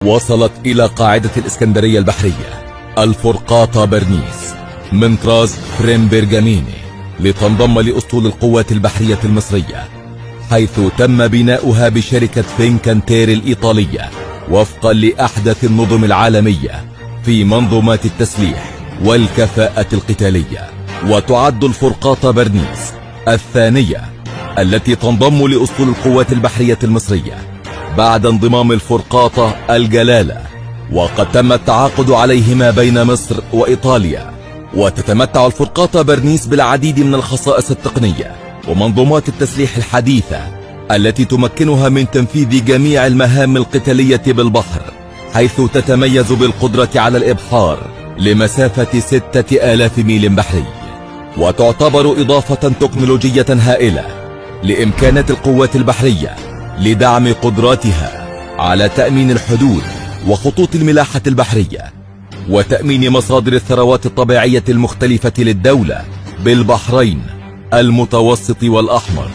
وصلت إلى قاعدة الإسكندرية البحرية الفرقاطة برنيس من طراز فريم بيرجاميني لتنضم لأسطول القوات البحرية المصرية، حيث تم بناؤها بشركة فينكانتيري الإيطالية وفقا لأحدث النظم العالمية في منظومات التسليح والكفاءة القتالية. وتعد الفرقاطة برنيس الثانية التي تنضم لأسطول القوات البحرية المصرية بعد انضمام الفرقاطة الجلالة، وقد تم التعاقد عليهما بين مصر وإيطاليا. وتتمتع الفرقاطة برنيس بالعديد من الخصائص التقنية ومنظومات التسليح الحديثة التي تمكنها من تنفيذ جميع المهام القتالية بالبحر، حيث تتميز بالقدرة على الإبحار لمسافة 6000 ميل بحري، وتعتبر إضافة تكنولوجية هائلة لإمكانات القوات البحرية لدعم قدراتها على تأمين الحدود وخطوط الملاحة البحرية وتأمين مصادر الثروات الطبيعية المختلفة للدولة بالبحرين المتوسط والأحمر.